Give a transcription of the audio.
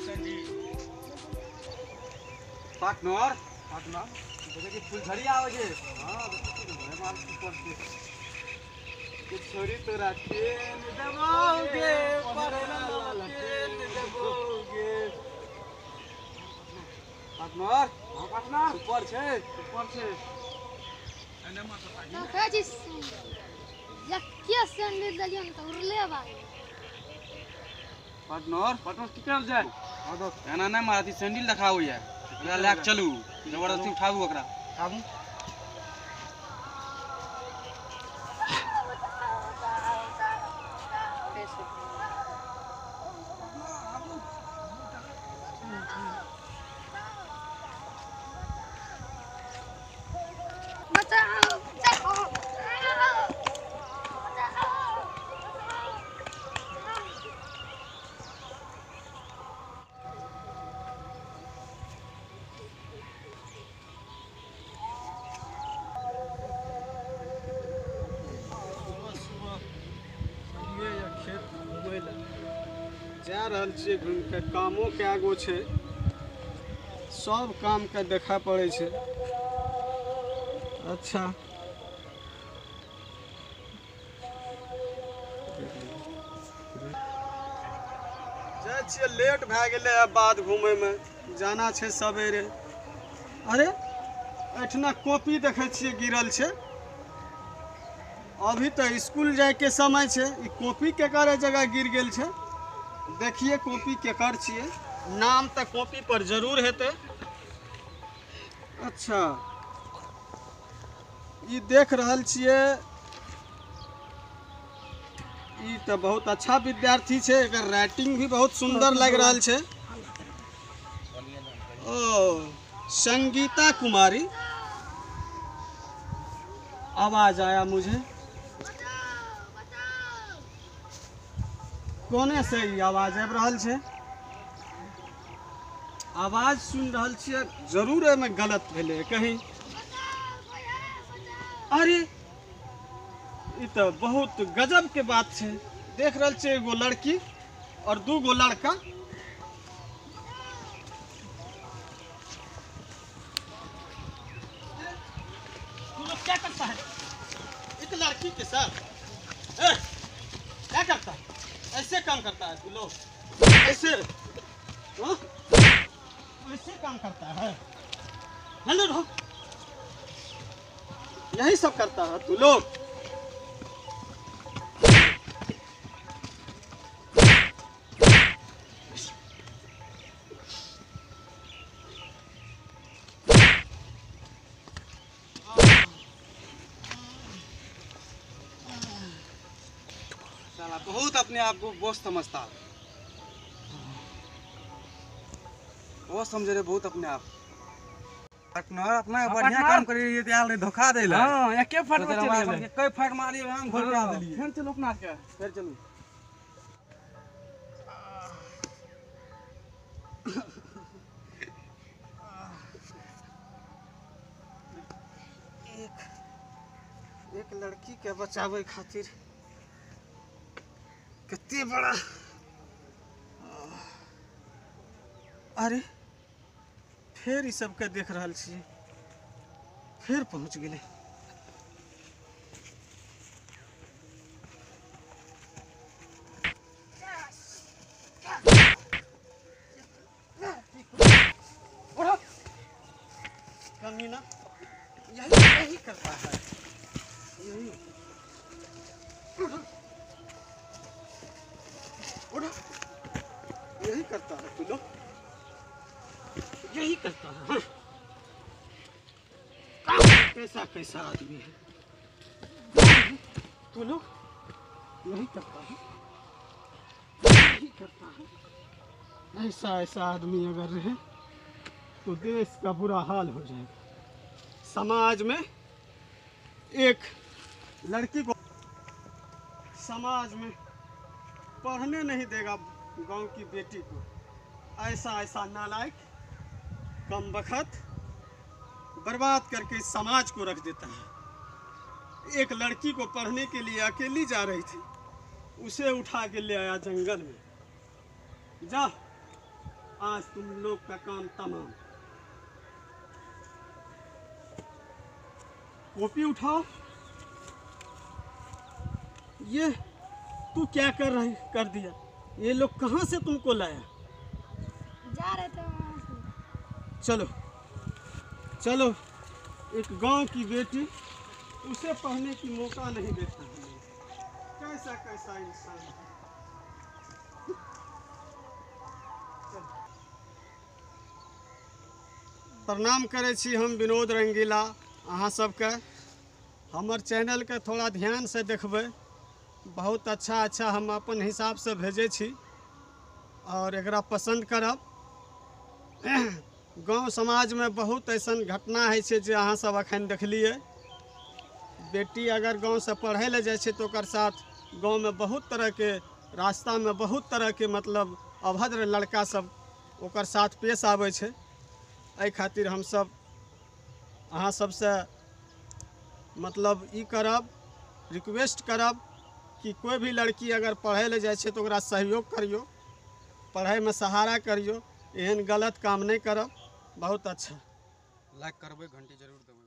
Sandal. Partner partner देखै कि फुलझड़ी आबै छै। हां देखै मार ऊपर से छोरी तोरा केन देबोगे पढ़ला केन देबोगे। पार्टनर हां पार्टनर ऊपर छै ऊपर छै। देखै छी एके सैंडल देलियन त उड़ले बा। पार्टनर पार्टनर की करल जाय? हां दोस्त एना नहि मारती, सैंडल देखाबै या एकरा लए के चलू, जबरदस्ती उठाबू ओकरा। उठाबू। बचाओ बचाओ जा रहल छियै घूमि के, कामो कए गो छै, सब काम के देखा पड़ै छै। अच्छा जाइ छियै, लेट भए गेलै आब बाध घूमयमे, जाना छै सवेरे। अरे एहिठिना कॉपी देखै छियै गिरल छै, अभी तऽ स्कूल जाइके समय छै, ई कॉपी केकर जगह गिर गेल छै? देखिए कॉपी केकर छियै, नाम तऽ कॉपी पर जरूर हेतै। अच्छा ई देख रहल छियै, ई तऽ बहुत अच्छा विद्यार्थी छै, एकर राइटिंग भी बहुत सुंदर लागि रहल छै। ओ संगीता कुमारी, आवाज आया मुझे, कोने से ई आवाज आबि रहल छै? आवाज सुनि रहल छियै, जरूर एहिमे गलत भेलै कहीं। अरे ई तऽ बहुत गजब के बात छै, देख रहल छियै एगो लड़की और दू गो लड़का। तू लोग क्या करता है एक लड़की के साथ? ए, क्या करता है? ऐसे काम करता है तू लोग, ऐसे हाँ? ऐसे काम करता है, हेलो रहो, यही सब करता है तू लोग। साला बहुत अपने आप को बॉस समझता, बहुत समझे रहे बहुत अपने आप। पार्टनर अपना बढ़िया काम करी रहिए, यार रे धोखा देला। हां एके फट में चल गेलै, कई फट मारी हम घर पे आ देलिए। फेर चलू अपना के, फेर चलू। एक लड़की के बचावे खातिर कितनी बड़ा। अरे फेर ई सबके देख रहल छियै, फेर पहुँच गेलै। कमीना यही यही करता है, यही। उठो, यही करता है तू लोग, यही करता है। कैसा कैसा आदमी है तू लोग, यही करता है, यही करता है। ऐसा ऐसा आदमी अगर रहे तो देश का बुरा हाल हो जाएगा। समाज में एक लड़की को समाज में पढ़ने नहीं देगा, गांव की बेटी को। ऐसा ऐसा नालायक कमबख्त बर्बाद करके इस समाज को रख देता है। एक लड़की को पढ़ने के लिए अकेली जा रही थी, उसे उठा के ले आया जंगल में। जा आज तुम लोग का काम तमाम। कॉपी उठाओ। ये तू क्या कर रही कर दिया? ये लोग कहाँ से तुमको लाया? जा रहे थे वहाँ से। चलो चलो, एक गांव की बेटी, उसे पढ़ने की मौका नहीं देता हमें। कैसा कैसा इंसान है। प्रणाम करै छी हम विनोद रंगीला अहाँ सबके। हमर चैनलके थोड़ा ध्यान से देखबै, बहुत अच्छा अच्छा हम अपन हिसाबसँ भेजै छी और एकरा पसन्द करब। गाँव समाजमे बहुत अइसन घटना होइ छै जे अहाँ सब अखन देखलियै। बेटी अगर गाँवसँ पढ़ै लए जाइ छै तऽ ओकर साथ गाँवमे बहुत तरहके, रास्तामे बहुत तरहके मतलब अभद्र लड़का सब ओकर साथ पेश आबै छै। एहि खातिर हमसब अहाँ सबसँ मतलब ई करब, रिक्वेस्ट करब कि कोई भी लड़की अगर पढ़ै लए जाइ छै तऽ ओकरा सहयोग करियौ, पढ़ैमे सहारा करियौ, एहन गलत काम नहि करब। बहुत अच्छा। लाइक करबै, घंटी जरूर दबेबै।